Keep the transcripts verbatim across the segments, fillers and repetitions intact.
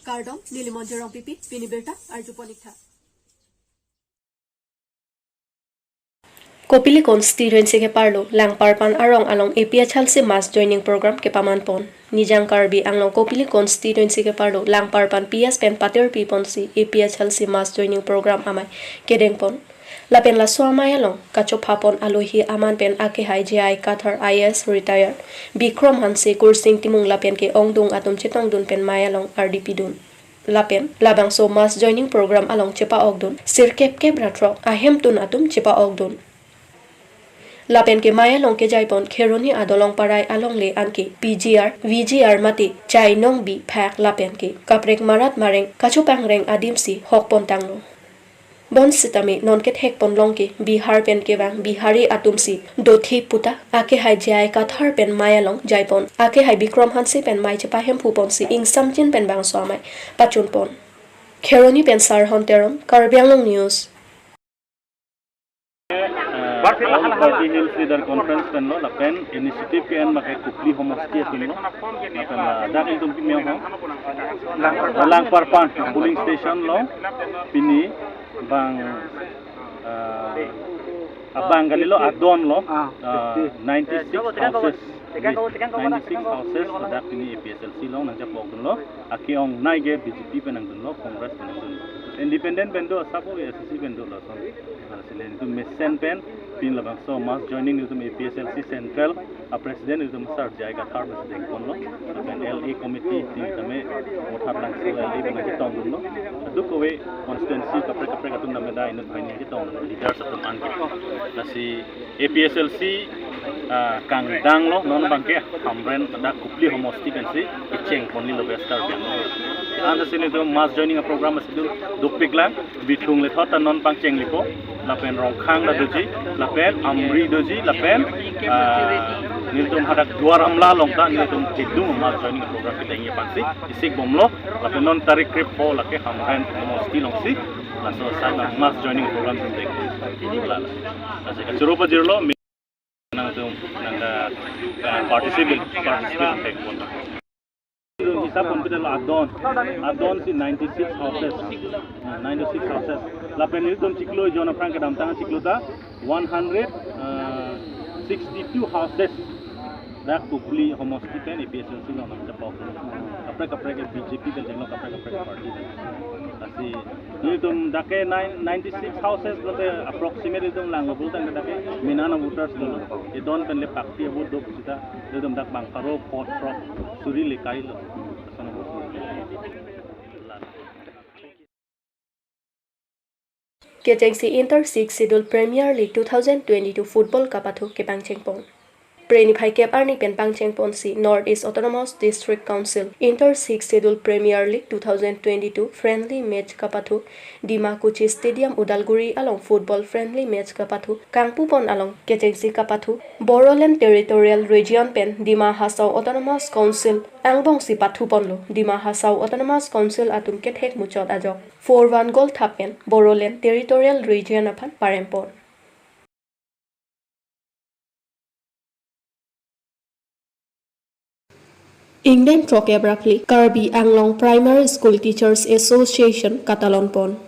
Kardom, neli Monjir Rongpipi, pini birta arjupon ik tha. Kopili constituency keparlo Langparpan arong along A P H L C mass joining program kepaman pon. Nijang Karbi Anglong Kopili constituency keparlo Langparpan P S pen patir pi ponsi A P H L C mass joining program amei kedeng pon. Lapen laso amei along kachopha pon alohi aman pen akehai J I Kathar I A S retired, Bikram Hanse, Kursing Timung lapen ke-ongdung atum chetongdun pen mei along ardi pidun. Lapen labangso mass joining program along chepa-okdun sirkep kep ra throk ahemtun atum chepa-okdun. Lapen ke mei along kejai pon Kheroni adolong parai alongle anke P G R, V G R mate chai nong bi phak lapen ke kaprek marat mareng kachopangreng adimsi hok pon tanglo. Bonsitame non kethek pon long ke Bihar pen kevang Bihari atumsi dothe puta akehai J I Kathar pen mei along jai pon, akehai Bikram Hanse pen mei chepahemphu ponsi ingsamjin pen bangso amei pachun pon. Kheroni pen Sarhon Teron, Karbi Anglong News. Eh, All Party Hills Leader Conference pen lo lapen initiative ke-en abangke Kopili homosti atum lo lapen ladak itum kimi ho Langparpan polling station lo pini bang, eh, abang kali lo adon lo, ah, eh, ninety-six houses. Ninety-six houses ladak pini A P H L C along nangchepokdun lo. Ake-ongnei ke B J P pen nangdunlo, Congress pen nangdunlo. Independent pen do, asap ke A C C pen do lason. Lasi nelitum mesen pen pini labangso mass joining nelitum A P H L C Central a President nelitum Sir J I Kathar pen dengponlo. Lapen L A committee tame Vothatlangso L A pen nangchetongdunlo. Kadokave constituency kaprek kaprek atum tame dak inut banghini chetongdunlo, leaders atum anke. Lasi A P H L C, ah, kangdang lo, non abangke Hamren dak Kopili homosti pensi kecheng ponlo West Karbi Anglong. Ansi nelitum mass joining a program schedule dopik lang, Bithung le thot ta non pangcheng lipo, lapen Rongkhang ta doji, lapen Amri doji, lapen, ah, nelitum hadak Duar Amla along ta nelitum kedung mass joining program kedengji aphansi isik bomlo, lapen non tarik krepho lake Hamren homosti alongsi laso asai mass joining program kedeng. Lasi kachoro pajirlo, nangtum nangka, ah, participate, participate thek pon. Hisap pon pita lo adon. Adon si ninety-six houses. Ah, ninety-six houses. Lapen nelitum chiklo ejon aphrang kedamtang chiklo ta one hundred, ah, sixty-two houses. Dak Kopili homosti pen A P H L C along nangchepok. Kaprek kaprek ke B J P pen denglo, kaprek kaprek party pen. Lasi nelitum dak ke nine, ninety-six houses lote approximate nelitum langlo pulo tangte dak ke mena na voters lo. Edon pen le pakti avote do pusita nelitum dak bang pharo, pho, throk suri le kailo. Asana vote. Kechengsi Inter Sixth Schedule Premier League two thousand twenty-two football kapathu kepangcheng pon. Pre niphai kep arni pen pangcheng ponsi North East Autonomous District Council Inter Sixth Schedule Premier League two thousand twenty-two friendly match kapathu Dima Kuchi Stadium Udalguri along football friendly match kapathu kangpu pon along kechengsi kapathu Bodoland Territorial Region pen Dima Hasao Autonomous Council angbongsi pathu ponlo. Dima Hasao Autonomous Council atum kethek muchot ajok four one goal thap pen Bodoland Territorial Region aphan parem pon. Ingdeng throkkep ra phli Karbi Anglong Primary School Teachers Association katalon pon.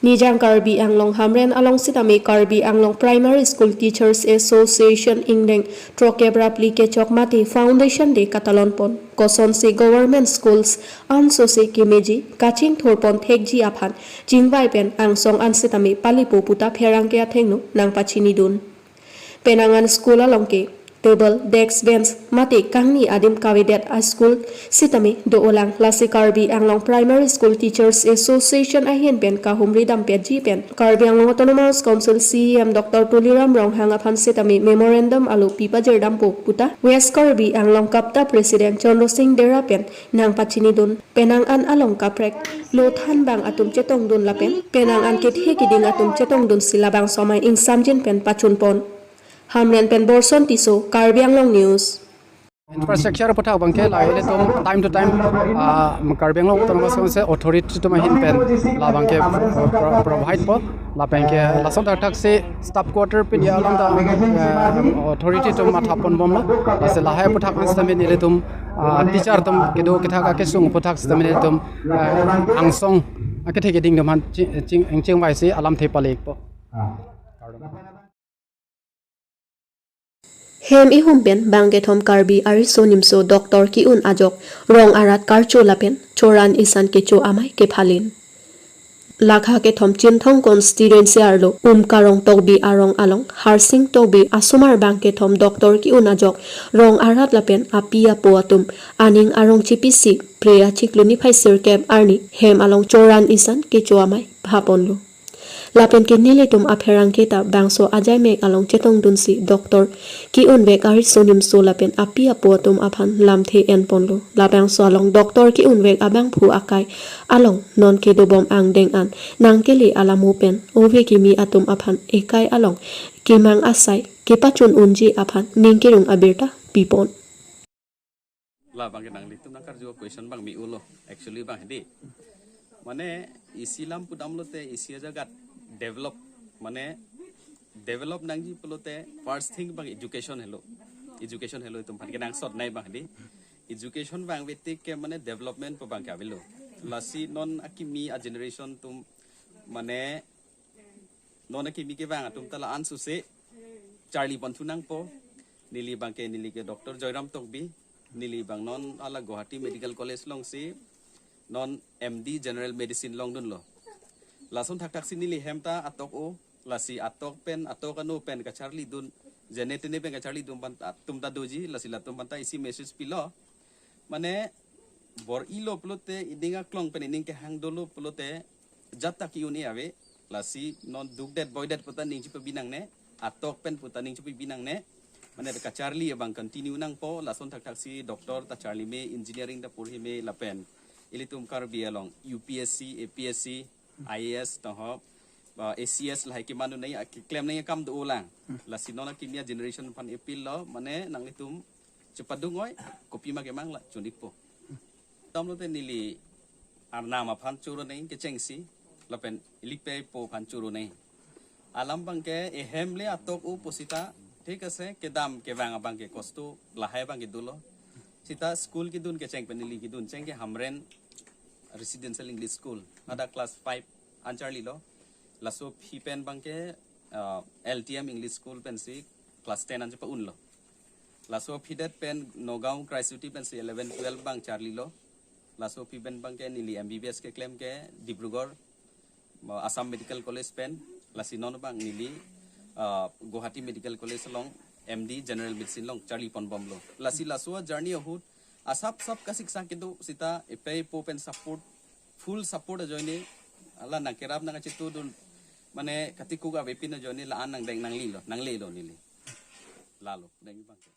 Nijang Karbi Anglong Hamren along sitame Karbi Anglong Primary School Teachers Association ingdeng throkkep ra phli kechok mate Foundation Day katalon pon. Kosonsi government schools ansose kemeji kachingthur pon thekji aphan chingvai pen angsong an sitame palipo puta pherangke athengno nangpachinidun. Penang an school along ke table, desk, bench mate kangni adim kavedet a school sitame do-olang. Lasi Karbi Anglong Primary School Teachers Association ahin pen kahumri dampetji pen Karbi Anglong Autonomous Council C E M Doctor Tuliram Ronghang aphan sitame memorandum alopi pajirdampo puta West Karbi Anglong KAPTA President Chandra Singh Dera pen nangpachinidun. Penang an along kaprek lo thanbang atum chetongdun lapen penang an kethe kiding atum chetongdunsi labangso amei ingsamjin pen pachun pon. Hamren pen Borson Tisso, Karbi Anglong News. Infrastructure aputhak abangke lahai ilitum time to time, ah, Karbi Anglong Autonomous Council authority atum ahin pen labangke pro-, pro-, provide po, lapenke lason thakthak si staff quarter pidi alam ta, eh, authority atum matha ponbomlo. Lasi lahai aputhak an sitame ilitum, ah, teacher atum kedo kethak akesung aputhak sitame ilitum, eh, angsong akethe keding atum aphan ching, ching, chingvai si alamthe pale-ikpo. Hem ihum pen bangkethom Karbi ariso nimso doctor ki-un ajok Rong Arat Karcho lapen Choran Isan Kecho amei kephalin. Lakha kethom Chinthong constituency arlo Umkarong Tokbi arong along Harsing Tokbi asomar bangkethom doctor ki-un ajok Rong Arat lapen api apo atum aning arong chipisi Phre achiklo niphai sirkep arni hem along Choran Isan Kecho amei phaponlo. Lapenke nelitum apherangke ta bangso ajaimek along chetongdunsi doctor ki-unvek ariso nimso lapen api apo atum aphan lamthe enponlo. Labangso along doctor ki-unvek abangphu akai along nonke dobom angdeng an nangkele alamo pen ove kimi atum aphan ekai along kemang asai kepachun unji aphan ning kerung abirta pipon. Labangke nanglitum nangkarju question abang me-ulo. Actually abang hedi, mane isi alam pudamlote isi ajagat develop, mane develop nangji pulote first thing abang education helo. Education helo, itum aphan kenangsot nai abang hedi. Education abang avetik ke mane development pu abangke avelo. Lasi non akimi a generation atum, mane non akimi kevang atum ta la-an suse charli ponthu nangpo. Neli abangke, neli ke Doctor Joyram Tokbi. Neli abang non hala Guwahati Medical College alongsi non M D General Medicine longdunlo. Lason thakthak si neli hem ta atok-o, lasi atok pen, atok ano pen kacharlidun, jene tene pen kacharlidun aphan ta, atum ta doji, lasi latum aphan ta isi message pilo. Mane bor-ilo pulote, ining aklong pen ining kehang dolo pulote, jat ta ki-un-e ave. Lasi non dukdet boidet puta ning chipabi nangne, atok pen puta ning chipabi nangne. Mane kacharli abang continue nangpo, lason thakthak si doctor ta charli me, engineering ta porhi me lapen ilitum Karbi along U P S C, A P S C, I A S tohok, ba A C S lahai keman nai, keklem nai akam do-olang. Lasi non akimi a generation aphan appeal lo, mane nanglitum chepadung oi, kopima kemang la chun-ikpo. Damlote neli arnam aphan choro nai kechengsi, lapen ili pei po aphan choro nai. Alam abangke ehem le atok-o pu sita, thik ase, kedam kevang abangke kosto lahai abangke dolo. Sita school kedun kecheng pen neli kedun cheng ke Hamren Residential English School, hadak class five an charlilo. Laso aphi pen abangke, ah, L T M English School pensi class ten an chepa-unlo. Laso aphi det pen Nagaon Christ City pensi eleven twelve abang charlilo. Laso aphi pen abangke neli M B B S keklem ke Dibrugarh, uh, Assam Medical College pen, lasi non abang neli, uh, Guwahati Medical College along M D General Medicine along charli ponbomlo. Lasi laso a journey ahut asap sap kasiksang kedo sita epei po pen support, full support ajoine, hala nangkerap nangkachetudun, mane katikuk avepin ajoine la-an nangdeng nanglelo, nanglelo neli. Lalo, deng abangke.